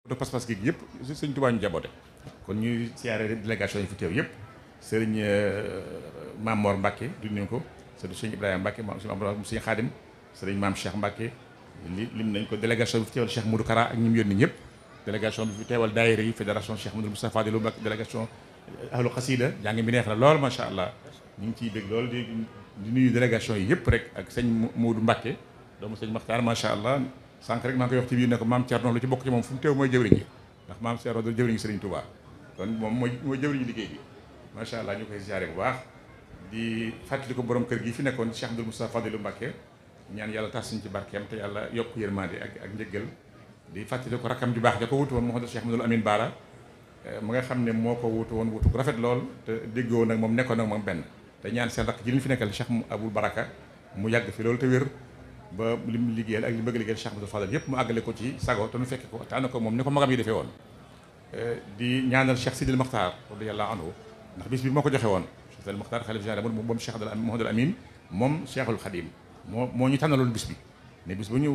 do pas-pas gi yëpp sëñ Tuubaa ñu jaboote kon ñuy siyaare délégation yi fi teew yëpp sëriñ Maam Mor Mbacke du ñu ko sëriñ Ibrahima Mbacke sëriñ Xaadim sëriñ Maam Cheikh Mbacke lim nañ ko délégation bi fi teewal Cheikh Modou Kara ak ñi mu yónni ñëpp délégation bi fi teewal daayira yi fédération Cheikh Modou Moustapha Fadilou Mbacke délégation ahlu xasida jàng mi neex na lool macha allah ñu ngi ciy bég lool di nuyu délégation yi yëpp rek ak sëñ Modou Mbacke doomu sëñ Maxtaar macha allah sànq rek maa ngi koy wax ci biir ne ko maam Thierno lu ci bokk ci moom fu mu teew mooy jëwriñ yi ndax maam Thierno doon jëwriñu Serigne Touba kon moom mooy jëwriñu liggéey bi macha allah ñu koy ziare bu baax di fàttali ko borom kër gi fi nekkoon Cheikh Abdoul Moustapha Fadilou Mbacke ñaan yàlla tas suñ ci barkeem te yàlla yokk yërmande ak njëggal di fàttali ko rakkam ju baax ja ko wutu woon Mouhamadou Cheikh Mouhamadoul Amine Bara mu nga xam ne moo ko wutu woon wutu rafet lool te déggoo nag moom nekkoon nag moom benn te ñaan seen rakk ji li fi nekkal Cheikh Aboul Baraka mu yàgg fi loolu te wér ba li mu liggéeyal ak li bëgg liggéeyal Cheikh Abdoul Fadal yëpp mu àggale ko ci sago te nu fekke ko te ànd ko moom ni ko magam yi defee woon di ñaanal Cheikh Sidil Makhtar radiyallahu anhu ndax bis bi moo ko joxe woon Cheikh Sidil Makhtar xalif général moom Cheikh Mouhamadoul Amine moom Cheikhul Khadim moo ñu tànnaloon bis bi ne bis bu ñu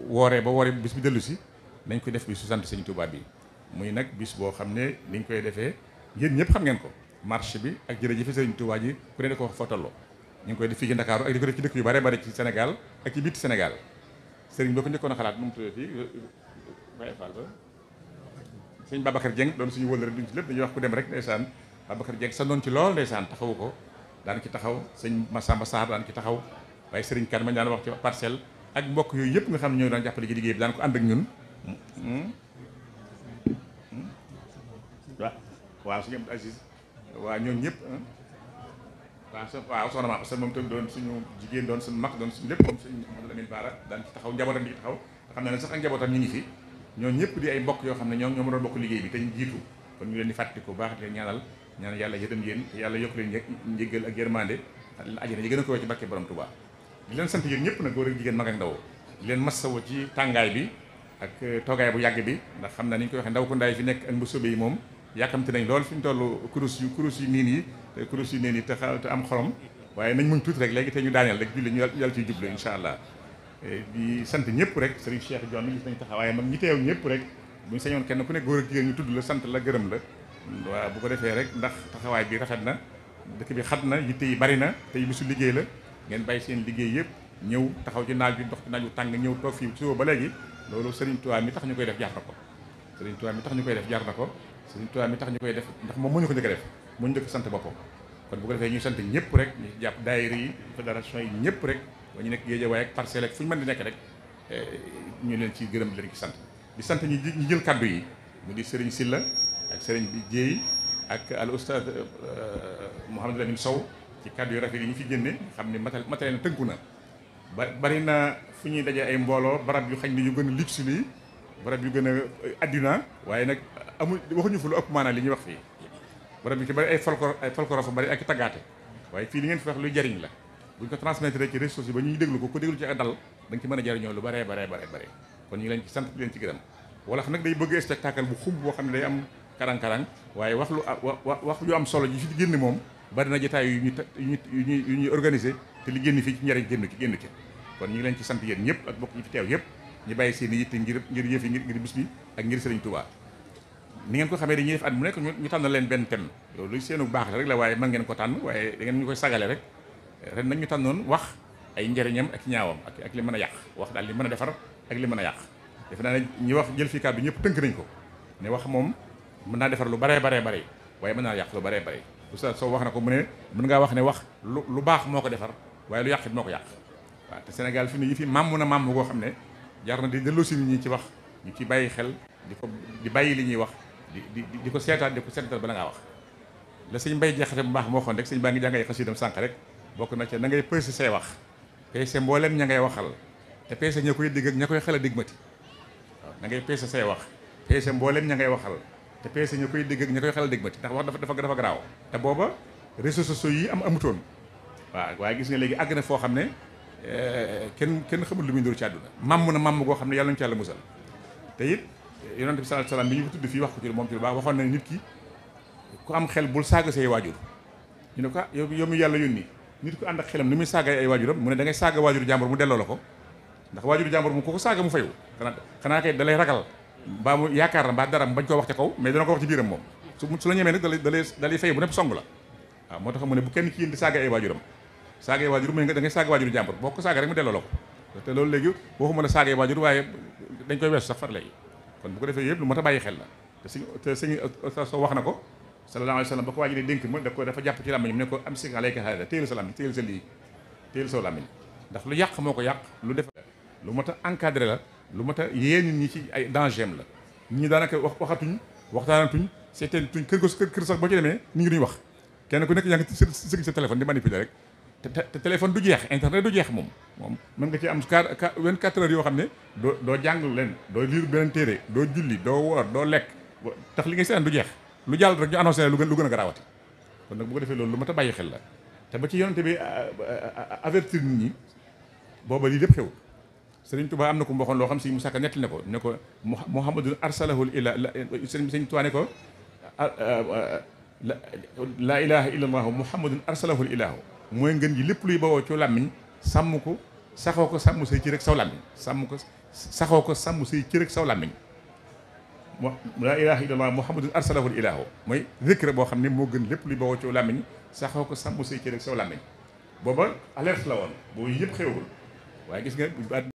wooree ba wooree bis bi dellu si nañ ko def bi su sant Sëñ Tuubaa bi muy nag bis boo xam ne niñ koy defee yéen ñëpp xam ngeen ko marché bi ak jërëjëf Sëñ Tuubaa ji ku ne da ko fa tolloo ñu ngi koy def fii ci Ndakaaru ak di ko def ci dëkk yu bare bare ci Sénégal ak ci bitti Sénégal sëriñ boo ko njëkkoon a xalaat nu mu tuddee fii Baye Fall ba sëñ Babacar Dieng doon suñu wëllëre duñ ci lépp dañuy wax ku dem rek ndeysaan Babacar Dieng sa noon ci lool ndeysaan taxawu ko daan ci taxaw sëñ Massamba Sarr daan ci taxaw waaye sëriñ Kan ma daan wax ci parcelle ak mbokk yooyu yëpp nga xam ne ñoo daan jàppale ci liggéey bi daan ko ànd ak ñun waaw suñu Abdou Aziz waaw ñooñu ñëpp waaw soxna ma parce que moom tamit doon suñu jigéen doon suñu mag doon suñu lépp moom suñu Mouhamadoul Amine Bara daan ci taxaw njabootam di ci taxaw te xam ne sax ak njabootam ñu ngi fi ñooñu ñëpp di ay mbokk yoo xam ne ñoo ma doon bokk liggéey bi te ñu jiitu kon ñu leen di fàttali ko baax leen ñaanal yàlla yërëm yéen yàlla yokk leen njéggal ak yërmande ajjana yi gën a ko ci barke borom Touba di leen sant yéen ñëpp nag góor ak jigéen mag ak ndaw di leen massawo ci tàngaay bi ak toogaay bu yàgg bi ndax xam naa ni ñu koy waxee ndaw ko ndaay fi nekk ak mbu sobe yi moom yàkkamti nañ lool fi ñu toll kurus yu niin yi te kurus yu niin yi te am xorom waaye nañ muñ tuuti rek léegi te ñu daaneel rek julli ñu yàlla ciy jublu incha allah di sant ñëpp rek Serigne Cheikh Dione gis nañ taxawaay mag ñi teew ñëpp rek buñu sañoon kenn ku nekk góor ak jigéen ñu tudd la sant la gërëm la waaw bu ko defee rek ndax taxawaay bi rafet na dëkk bi xat na yitte yi bari na te bisu liggéey la ngeen bàyyi seen liggéey yëpp ñëw taxaw ci naaj bi dox ci naaj bu tàng ñëw toog fii suba ba léegi loolu Serigne Touba mi tax ñu koy def jaar na ko Serigne Touba mi tax ñu koy def jaar na ko Serigne Touba mi tax ñu koy def ndax moom moo ñu ko njëkk a def moo ñu njëkk sant boppam kon bu ko defee ñuy sant ñëpp rek ñu jàpp daayira yi fédération yi ñëpp rek ba ñu nekk Guédiawaye ak Parcelles ak fu ñu mën di nekk rek ñu leen ci gërëm di leen ci sant di sant ñi jël kaddu yi mu di Serigne Silla ak Serigne bi Dieye ak al oustaz Mouhamadou Lamine Sow ci kaddu yu rafet yi ñu fi génne xam ne matériel na tënku na bari na fu ñuy dajee ay mbooloo barab yu xañ ne yu gën a luxe lii barab yu gën a adduna waaye nag amul waxuñu fu lu ëpp maanaam li ñuy wax fii barab yu ci bari ay folklore fa bari ak taggaate waaye fii li ngeen fi wax luy jariñ la buñ ko transmettre ci réseaux sociaux ba ñuy déglu ko déglu ci ak dal da nga ci mën a jariñoo lu bare kon ñu ngi leen ci sant di leen ci gërëm wala nag day bëgg spectacle bu xumb boo xam ne day am karang-karang waaye wax yu am solo yi fi génn moom bari na jotaay yu ñuy organiser te li génn fii ci njariñ génn ci kon ñu ngi leen ci sant yéen ñëpp ak bokk ñi fi teew yëpp ñu bàyyi seen i yitte ngir yëf yi ngir bis bi ak ngir Serigne Touba ni ngeen ko xamee dañuy def at mu nekk ñu tànn leen benn thème loolu seenu baax la rek la waaye mën ngeen ko tànn waaye da ngeen ñu koy sagale rek ren nag ñu tànnoon wax ay njëriñam ak ñaawam ak li mën a yàq wax daal li mën a defar ak li mën a yàq defe naa ne ñi wax jël fii kàddu ñëpp tënk nañ ko ne wax moom mën naa defar lu bare waaye mën naa yàq lu bare Oustaz Sow wax na ko mu ne mën ngaa wax ne wax lu baax moo ko defar waaye lu yàq it moo ko yàq waaw te Sénégal fi ne yi fi màmm na màmm goo xam ne jar na di delloo si nit ñi ci wax ñu ci bàyyi xel di bàyyi li ñuy wax di ko seetaan di ko seetaan bala ngaa wax la sëñ Mbay Jaxate bu baax moo xoon rek sëñ baa ngi jàngay xasidam sànq rek bokk na ca na ngay peese say wax peese mbooleem ña ngay waxal te peese ña koy dégg ak ña koy xel a digmati waaw na ngay peese say wax peese mbooleem ña ngay waxal te peese ña koy dégg ak ña koy xel a digmati ndax wax dafa garaaw te booba réseaux sociaux yi amutoon waaw waaye gis nga léegi àgg na foo xam ne kenn xamul lu muy ndur ci àdduna màmm na màmm goo xam ne yàlla ñu ci yàlla musal te it yonent bi sallallahu alayhi wasallam bi ñu ko tudd fii wax ko ci moom ci lu baax waxoon na nit ki ku am xel bul saaga say waajur ñu ne ko yow mi yàlla yónni nit ku ànd ak xelam ni muy saagay ay waajuram mu ne da ngay saaga waajuru jàmbur mu delloo la ko ndax waajuru jàmbur mu ko saaga mu fayu xanaa kay da lay ragal mbaa mu yaakaar na mbaa dara mu bañ koo wax ca kaw mais dana ko wax ci biiram moom su la ñemee nag dalay fay bu nepp song la waaw moo tax mu ne bu kenn ci yéen di saaga ay waajuram saaga ay waajur mooy da ngay saaga waajuru jàmbur boo ko saaga rek mu delloo la ko te loolu léegi waxuma la saaga ay waajur waaye dañ koy weesu sax far léegi kon bu ko defee yëpp lu mat a bàyyi xel la te sëñ soo wax na ko sallallahu alayhi wa sallam ba ko waaji ne dénk ma dafa jàpp ci làmmiñam ne ko am si alayka hada téyel sa làmmiñ téyel sa lii téyel sa làmmiñ ndax lu yàq moo ko yàq lu def lu mat a encadré la lu mat a yee nit ñi ci ay danger la ñi daanaka waxatuñ waxtaanatuñ seeteetuñ kër sax boo ci demee nit ñi duñ wax kenn ku nekk yaa ngi sëgg sa téléphone di manipuler rek te téléphone du jeex internet du jeex moom mën nga ci am 24 heures yoo xam ne doo jàng leen doo lire beneen téere doo julli doo woor doo lekk tax li ngay seetaan du jeex lu jàll rek ñu annoncé lu gën a garaawati kon nag bu ko defee loolu lu mat a bàyyi xel la te ba ci yonente bi avertir nit ñi booba lii lépp xew Sëriñ Tuubaa am na ko mu waxoon loo xam si mu sàkka nettali ne ko Muhammadun arsalahul ila Sëriñ Tuubaa ne ko laa ilaha illa allahu Muhammadun arsalahul ilahu mooy ngën ji lépp luy bawoo ci làmmiñ sàmm ko saxoo ko sàmm say cër ak saw làmmiñ saxoo ko sàmm say cër ak saw làmmiñ laa ilaha illallah muhammadun arsalahu ilahu mooy zikr boo xam ne moo gën lépp luy bawoo ci làmmiñ saxoo ko sàmm say cër ak saw làmmiñ booba alerte la woon boobu yëpp xewul waaye gis nga